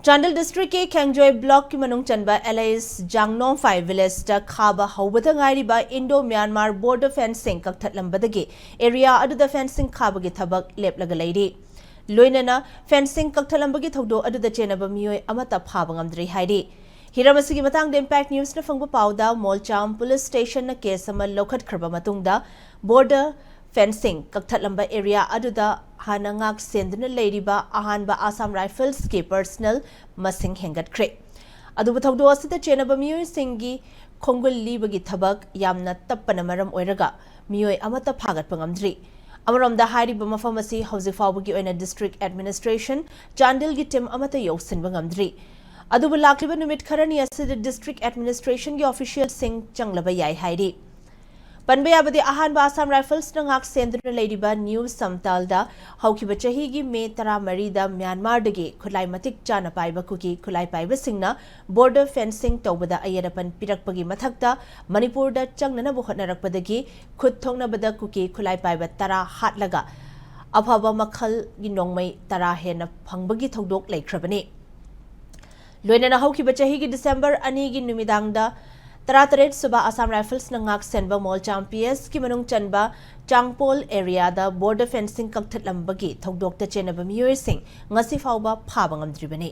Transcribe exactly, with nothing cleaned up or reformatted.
ꯆꯥꯟꯗꯦꯜ ꯗꯤꯁꯇ꯭ꯔꯤꯛꯀꯤ ꯈꯦꯡꯖꯣꯏ ꯕ꯭ꯂꯣꯛꯀꯤ ꯃꯅꯨꯡ ꯆꯟꯕ ꯑꯦꯜ ꯑꯦꯁ ꯖꯥꯡꯅꯣꯡꯐꯥꯏ ꯚꯤꯂꯦꯖꯇ ꯈꯥꯕ ꯍꯧꯕꯗ ꯉꯥꯏꯔꯤꯕ ꯏꯟꯗꯣ ꯃ꯭ꯌꯥꯟꯃꯥꯔ ꯕꯣꯔꯗꯔ ꯐꯦꯟꯁꯤꯡ ꯀꯛꯊꯠꯂꯝꯕꯗꯒꯤ ꯑꯦꯔꯤꯌꯥ ꯑꯗꯨꯗ ꯐꯦꯟꯁꯤꯡ ꯈꯥꯕꯒꯤ ꯊꯕꯛ ꯂꯦꯞꯂꯒ ꯂꯩꯔꯤ꯫ ꯂꯣꯏꯅꯅ ꯐꯦꯟꯁꯤꯡ ꯀꯛꯊꯠꯂꯝꯕꯒꯤ ꯊꯧꯗꯣꯛ ꯑꯗꯨꯗ ꯆꯦꯟꯅꯕ ꯃꯤꯑꯣꯏ ꯑꯃꯠꯇ ꯐꯥꯕ ꯉꯝꯗ꯭ꯔꯤ ꯍꯥꯏꯔꯤ꯫ ꯍꯤꯔꯝ ꯑꯁꯤꯒꯤ ꯃꯇꯥꯡꯗ ꯏꯝꯄꯦꯛ ꯅ꯭ꯌꯨꯁꯅ ꯐꯪꯕ ꯄꯥꯎꯗ ꯃꯣꯜꯆꯥꯝ ꯄꯨꯂꯤꯁ ꯁ꯭ꯇꯦꯁꯟꯅ ꯀꯦꯁ ꯑꯃ ꯂꯧꯈꯠꯈ꯭ꯔꯕ ꯃꯇꯨꯡꯗ ꯕꯣꯔꯗꯔ ꯐꯦꯟꯁꯤꯡ ꯀꯛꯊꯠꯂꯝꯕ ꯑꯦꯔꯤꯌꯥ ꯑꯗꯨꯗ ꯍꯥꯟꯅ ꯉꯥꯛ ꯁꯦꯟꯗꯨꯅ ꯂꯩꯔꯤꯕ ꯑꯍꯥꯟꯕ ꯑꯁꯥꯝ ꯔꯥꯏꯐꯜꯁꯀꯤ ꯄꯔꯁꯅꯦꯜ ꯃꯁꯤꯡ ꯍꯦꯟꯒꯠꯈ꯭ꯔꯦ꯫ ꯑꯗꯨꯕꯨ ꯊꯧꯗꯣꯛ ꯑꯁꯤꯗ ꯆꯦꯟꯅꯕ ꯃꯤꯑꯣꯏꯁꯤꯡꯒꯤ ꯈꯣꯡꯒꯨꯜ ꯂꯤꯕꯒꯤ ꯊꯕꯛ ꯌꯥꯝꯅ ꯇꯞꯄꯅ ꯃꯔꯝ ꯑꯣꯏꯔꯒ ꯃꯤꯑꯣꯏ ꯑꯃꯠꯇ ꯐꯥꯒꯠꯄ ꯉꯝꯗ꯭ꯔꯤ꯫ ꯑꯃꯔꯣꯝꯗ ꯍꯥꯏꯔꯤꯕ ꯃꯐꯝ ꯑꯁꯤ ꯍꯧꯖꯤꯛ ꯐꯥꯎꯕꯒꯤ ꯑꯣꯏꯅ ꯗꯤꯁꯇ꯭ꯔꯤꯛ ꯑꯦꯗꯃꯤꯅꯤꯁꯇ꯭ꯔꯦꯁꯟ ꯆꯥꯟꯗꯦꯜꯒꯤ ꯇꯤꯝ ꯑꯃꯠꯇ ꯌꯧꯁꯤꯟꯕ ꯉꯝꯗ꯭ꯔꯤ꯫ ꯑꯗꯨꯕꯨ ꯂꯥꯛꯂꯤꯕ ꯅꯨꯃꯤꯠ ꯈꯔꯅꯤ ꯑꯁꯤꯗ ꯗꯤꯁꯇ꯭ꯔꯤꯛ ꯑꯦꯗꯃꯤꯅꯤꯁꯇ꯭ꯔꯦꯁꯟꯒꯤ ꯑꯣꯐꯤꯁꯤꯌꯦꯜꯁꯤꯡ ꯆꯪꯂꯕ ꯌꯥꯏ ꯍꯥꯏꯔꯤ꯫ ꯄꯟꯕ ꯌꯥꯕꯗꯤ ꯑꯍꯥꯟꯕ ꯑꯁꯥꯝ ꯔꯥꯏꯐꯜꯁꯅ ꯉꯥꯛ ꯁꯦꯟꯗꯨꯅ ꯂꯩꯔꯤꯕ ꯅ꯭ꯌꯨ ꯁꯝꯇꯥꯜꯗ ꯍꯧꯈꯤꯕ ꯆꯍꯤꯒꯤ ꯃꯦ ꯇꯔꯥꯃꯔꯤꯗ ꯃ꯭ꯌꯥꯟꯃꯥꯔꯗꯒꯤ ꯈꯨꯠꯂꯥꯏ ꯃꯇꯤꯛ ꯆꯥꯅ ꯄꯥꯏꯕ ꯀꯨꯀꯤ ꯈꯨꯠꯂꯥꯏ ꯄꯥꯏꯕꯁꯤꯡꯅ ꯕꯣꯔꯗꯔ ꯐꯦꯟꯁꯤꯡ ꯇꯧꯕꯗ ꯑꯌꯦꯠ ꯑꯄꯟ ꯄꯤꯔꯛꯄꯒꯤ ꯃꯊꯛꯇ ꯃꯅꯤꯄꯨꯔꯗ ꯆꯪꯅꯅꯕ ꯍꯣꯠꯅꯔꯛꯄꯗꯒꯤ ꯈꯨꯠ ꯊꯣꯛꯅꯕꯗ ꯀꯨꯀꯤ ꯈꯨꯠꯂꯥꯏ ꯄꯥꯏꯕ ꯇꯔꯥ ꯍꯥꯠꯂꯒ ꯑꯐꯕ ꯃꯈꯜꯒꯤ ꯅꯣꯡꯃꯩ ꯇꯔꯥ ꯍꯦꯟꯅ ꯐꯪꯕꯒꯤ ꯊꯧꯗꯣꯛ ꯂꯩꯈ꯭ꯔꯕꯅꯤ꯫ ꯂꯣꯏꯅꯅ ꯍꯧꯈꯤꯕ ꯆꯍꯤꯒꯤ ꯗꯤꯁꯦꯝꯕꯔ ꯑꯅꯤꯒꯤ ꯅꯨꯃꯤꯗꯥꯡꯗ ꯇꯔꯥꯇꯔꯦꯠ ꯁꯨꯕ ꯑꯁꯥꯝ ꯔꯥꯏꯐꯜꯁꯅ ꯉꯥꯛ ꯁꯦꯟꯕ ꯃꯣꯜꯆꯥꯝ ꯄꯤ ꯑꯦꯁꯀꯤ ꯃꯅꯨꯡ ꯆꯟꯕ ꯆꯥꯡꯄꯣꯜ ꯑꯦꯔꯤꯌꯥꯗ ꯕꯣꯔꯗꯔ ꯐꯦꯟꯁꯤꯡ ꯀꯛꯊꯠꯂꯝꯕꯒꯤ ꯊꯧꯗꯣꯛꯇ ꯆꯦꯟꯅꯕ ꯃꯤꯑꯣꯏꯁꯤꯡ ꯉꯁꯤ ꯐꯥꯎꯕ ꯐꯥꯕ ꯉꯝꯗ꯭ꯔꯤꯕꯅꯤ꯫